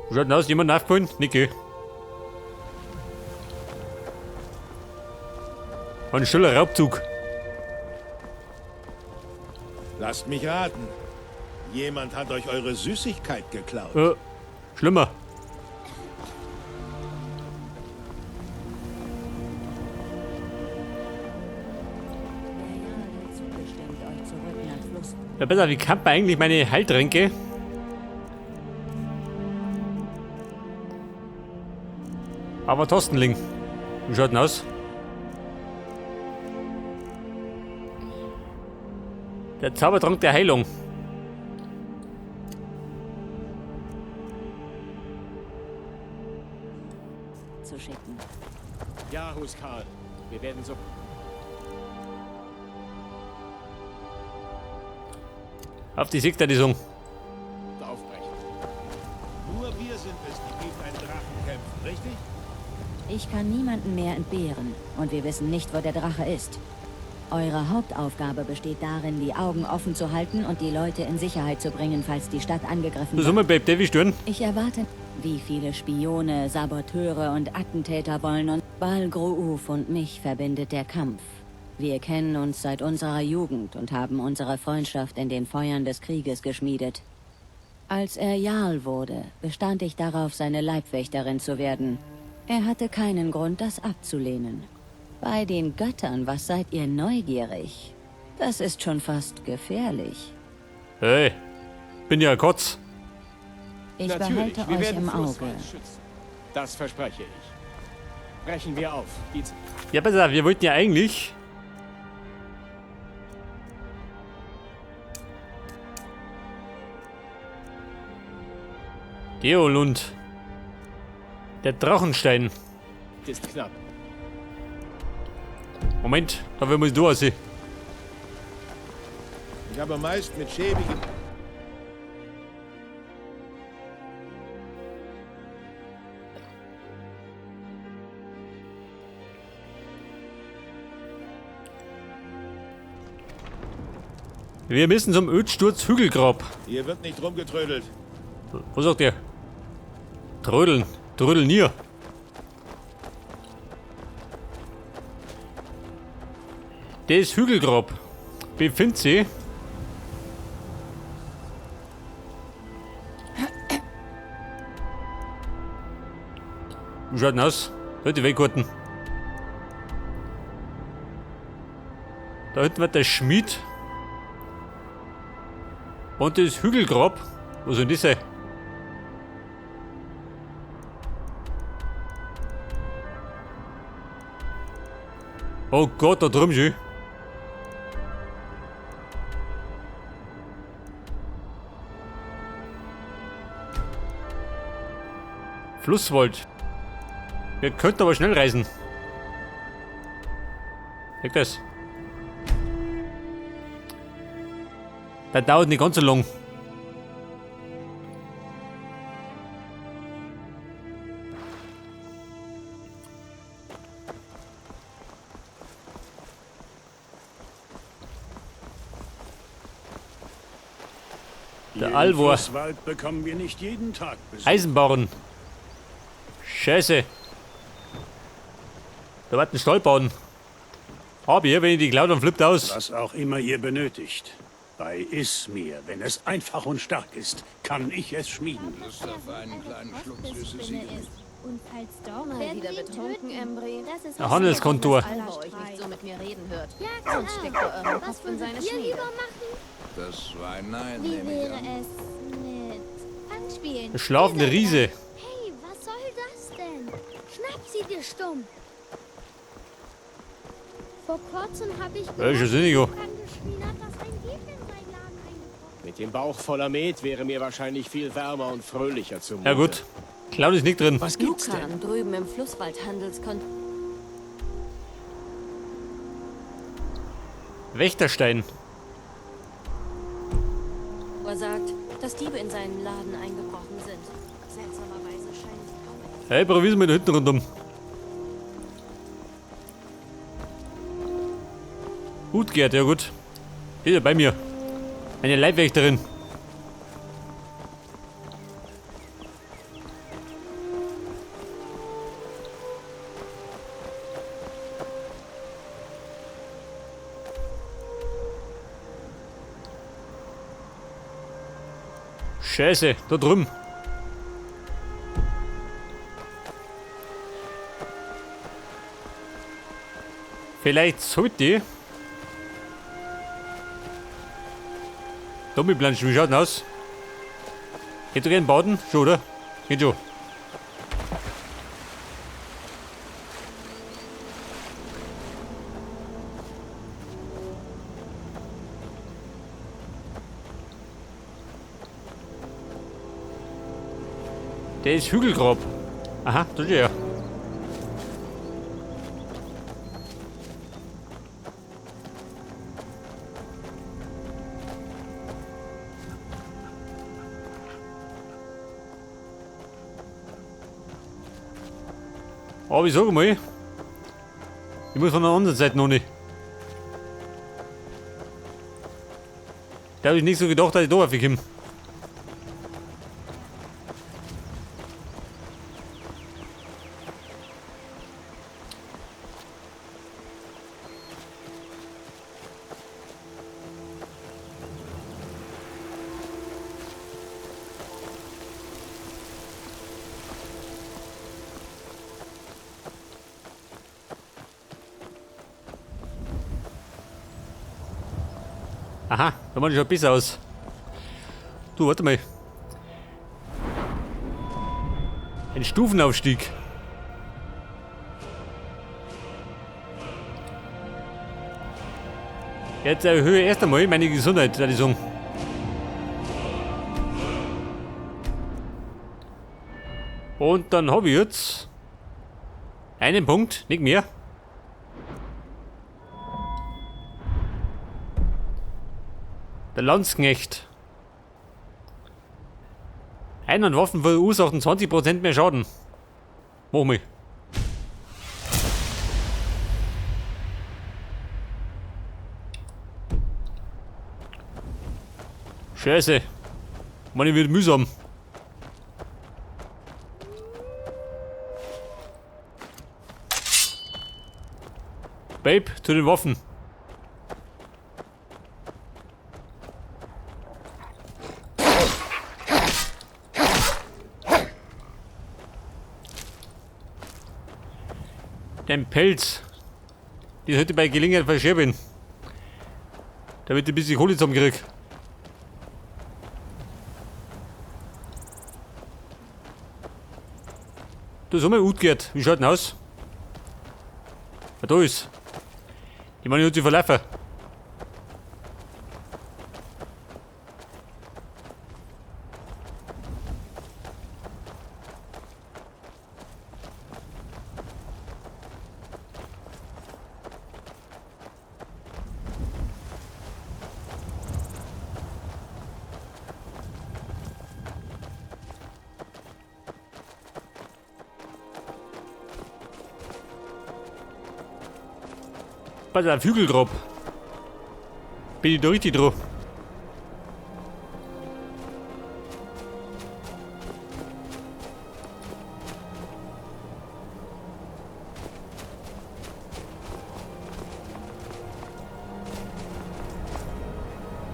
Wie schaut denn aus? Jemand aufgefallen? Niki. Ein stiller Raubzug. Lasst mich raten. Jemand hat euch eure Süßigkeit geklaut. Schlimmer. Ja, besser, wie kann man eigentlich meine Heiltränke? Aber Torstenling. Wie schaut denn aus? Der Zaubertrank der Heilung. Zu schicken. Ja, Huskarl. Wir werden so. Auf die Sekte-Song. Aufbrechen. Nur wir sind es, die gegen einen Drachen kämpfen, richtig? Ich kann niemanden mehr entbehren und wir wissen nicht, wo der Drache ist. Eure Hauptaufgabe besteht darin, die Augen offen zu halten und die Leute in Sicherheit zu bringen, falls die Stadt angegriffen wird. Summe, Babe, Davy stören. Ich erwarte, wie viele Spione, Saboteure und Attentäter wollen uns. Balgruuf und mich verbindet der Kampf. Wir kennen uns seit unserer Jugend und haben unsere Freundschaft in den Feuern des Krieges geschmiedet. Als er Jarl wurde, bestand ich darauf, seine Leibwächterin zu werden. Er hatte keinen Grund, das abzulehnen. Bei den Göttern, was seid ihr neugierig? Das ist schon fast gefährlich. Hey, bin ja Kotz. Ich Natürlich, behalte wir euch werden im Auge. Flusswald schützen. Das verspreche ich. Brechen wir auf. Die Ja, besser, wir wollten ja eigentlich... Deolund. Der Drachenstein. Ist knapp. Moment, da will man durch. Ich habe meist mit schäbigen... Wir müssen zum Ödsturz Hügelgrab. Hier wird nicht rumgetrödelt. Was sagt ihr? Trödeln. Trödeln hier. Das Hügelgrab befindet sich Wie schaut denn aus? Halt die Wegkarten. Da hinten wird der Schmied. Und das Hügelgrab. Wo soll das sein? Oh Gott, da drüben schon. Flusswald. Wir könnten aber schnell reisen. Weg das. Das dauert nicht ganz so lang. Der Hier im Alvor. Flusswald bekommen wir nicht jeden Tag Besuch. Eisenbahn. Scheiße. Da wird ein Stallbahn. Aber hier, wenn ich die klaue, dann flippt aus. Was auch immer ihr benötigt. Bei Ismir, wenn es einfach und stark ist, kann ich es schmieden. Lust auf einen kleinen Schluck süße Sirup. Und falls doch, Mal werden wieder wir ihn betrunken, töten. Embry. Das ist Ein Handelskontor. Dass Alvor euch nicht so mit mir reden hört. Ja, klar. Sonst steckt er euren Was Kopf in würdet seine ihr Schmiede. lieber machen? Das war ein Nein, Wie nehme ich wäre an. es mit Fangspielen? Der schlafende Ihr seid Riese. dran. Hey, was soll das denn? Schnapp sie dir stumm. Vor kurzem habe ich Ja, ist ja sinnig, ja. dran geschrien hat, dass ein Dieb in seinen Laden eingebrochen Mit dem Bauch voller Met wäre mir wahrscheinlich viel wärmer und fröhlicher zumute. Ja gut. Clown ist nicht drin. Was gibt's denn? Lukan drüben im Flusswald-Handelskontor. Wächterstein. Sagt, dass Diebe in seinen Laden eingebrochen sind. Seltsamerweise scheint kaum Hey, probier's mal da hinten rundum. Gut, Gerd, ja gut. Hier bei mir. Eine Leibwächterin. Scheiße, da drüben. Vielleicht sollte ich. Dummy-Planschen, wie schaut denn aus? Geht doch in den Baden? Schon, oder? Geht schon. Der ist Hügelgrab. Aha, das ist ja. Aber ich sage mal, ich muss von der anderen Seite noch nicht. Da habe ich nicht so gedacht, dass ich da raufkomme. Aha, da macht schon besser aus. Du, warte mal. Ein Stufenaufstieg. Jetzt erhöhe ich erst einmal meine Gesundheit, würde ich sagen. Und dann habe ich jetzt einen Punkt, nicht mehr. Der Landsknecht. Ein- und Waffen verursachen 20% mehr Schaden. Mach mich. Scheiße. Mann, ich wird mühsam. Babe, zu den Waffen. Den Pelz. Die sollte bei Gelegenheit verscherben. Damit ich ein bisschen Kohle zusammenkrieg. Da ist auch mal Utgerd. Wie schaut denn aus? Ja, da ist. Die meine, ich hat sich verlaufen. Pass auf, Hügelgrab. Bin ich da richtig drauf?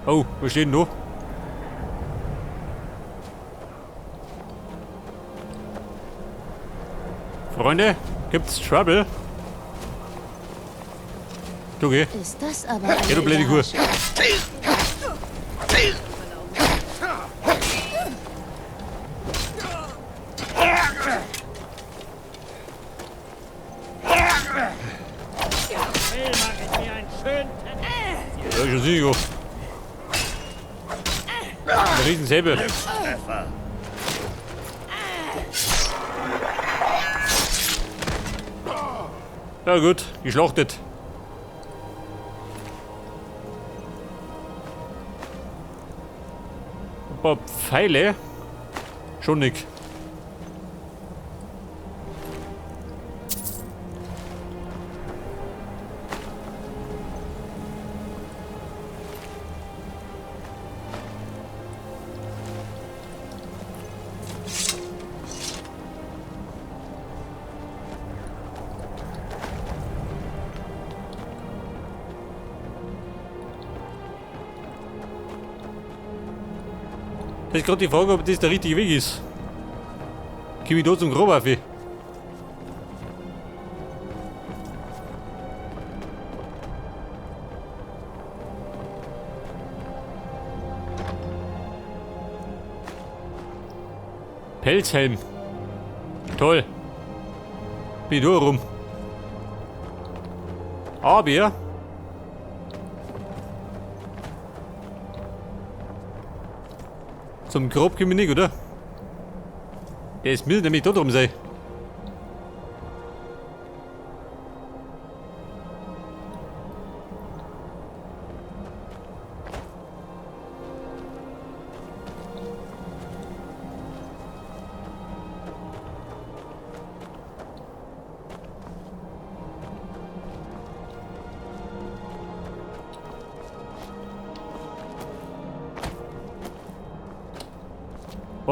Oh, was steht denn da? Freunde, gibt's Trouble? Okay. Ist das aber eine Ja, du blöde Kuh. Ja, schon sicher. Ein Riesensäbel. Ja gut, geschlachtet. Ein paar Pfeile. Schon nix. Ist gerade die Frage, ob das der richtige Weg ist. Komm ich da zum Grab auf? Pelzhelm. Toll. Bin ich da rum. Aber. Zum Grab komme ich nicht, oder? Der ist mir nämlich da drum sein.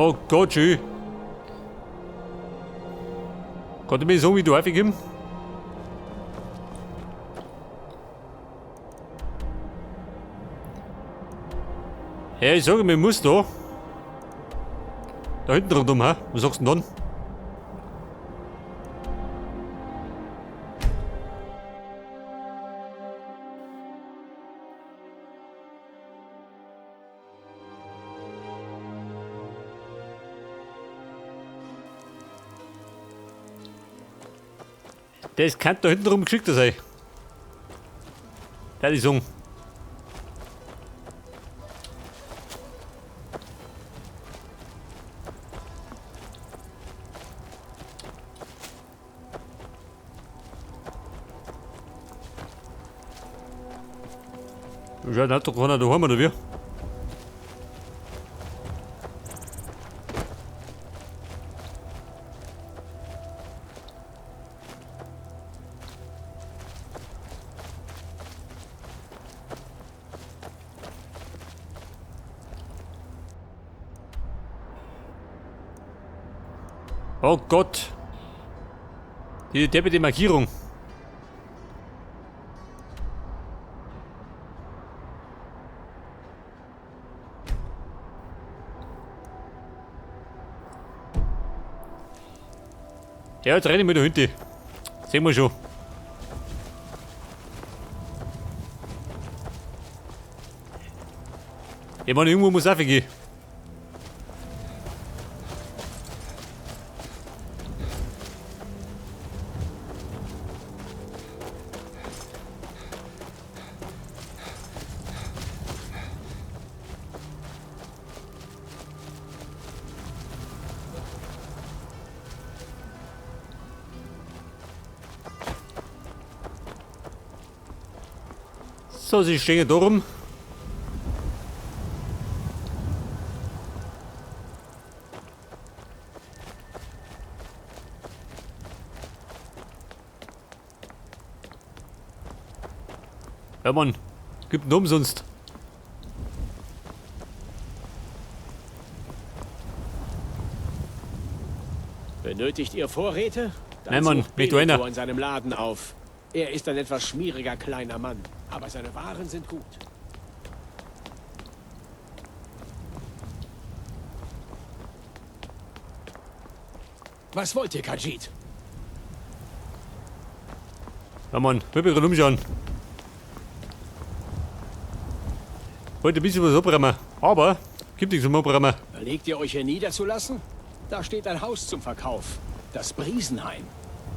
Oh Gott, schön. Konnte mir so wie du häufig geben? Ja, ich sage, mir muss da. Da hinten rundum, hä? Was sagst du denn dann? Das kann da hinten rum geschickter sein. Der die Song. Ja, hat doch keiner daheim oder wie? Oh Gott. Die depperte Markierung. Ja, jetzt renne ich mal da hinten. Sehen wir schon. Ich meine, irgendwo muss auch gehen. So, sie stehen da rum. Ja, Mann, gibt einen umsonst. Benötigt ihr Vorräte? Dann Nein, Mann, sucht mich du einer. Benedikt in seinem Laden auf. Er ist ein etwas schmieriger kleiner Mann, aber seine Waren sind gut. Was wollt ihr, Khajiit? Ja, Mann, will mich gerade umschauen. Wollte ein bisschen was abräumen, aber gibt nichts zum Abräumen. Überlegt ihr euch hier niederzulassen? Da steht ein Haus zum Verkauf. Das Briesenheim.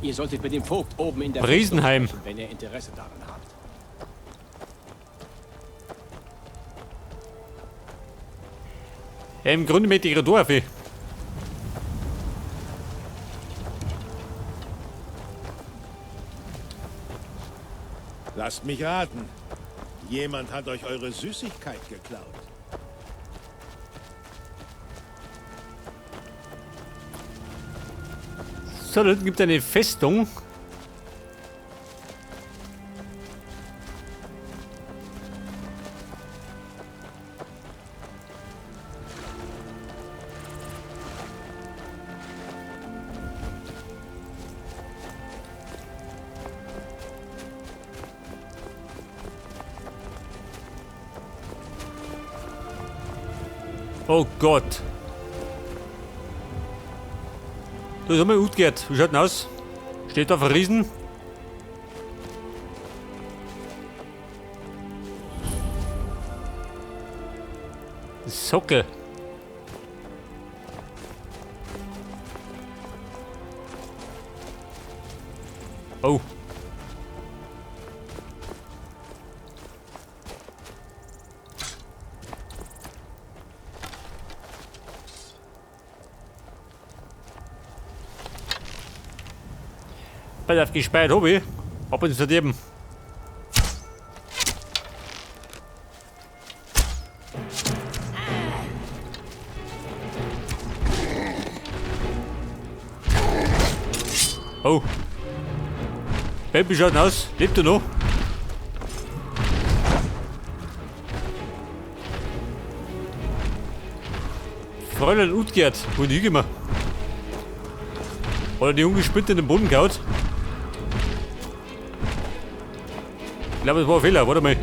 Ihr solltet mit dem Vogt oben in der Briesenheim. Festung sprechen, wenn ihr Interesse daran habt. Ja, im Grunde möchte ich gerade auf. Lasst mich raten. Jemand hat euch eure Süßigkeit geklaut. So, da hinten gibt es eine Festung. Oh Gott. Da ist einmal Utgerd. Wie schaut denn aus? Steht auf Riesen. Socke. Oh. Pass auf, gespeichert hab ich. Ab ins Verderben. Oh. Baby schaut aus. Lebt er noch? Fräulein Utgerd, wo die immer? Oder die Junge spinnt in den Boden gehauen. Ich glaube, das war ein Fehler. Warte mal.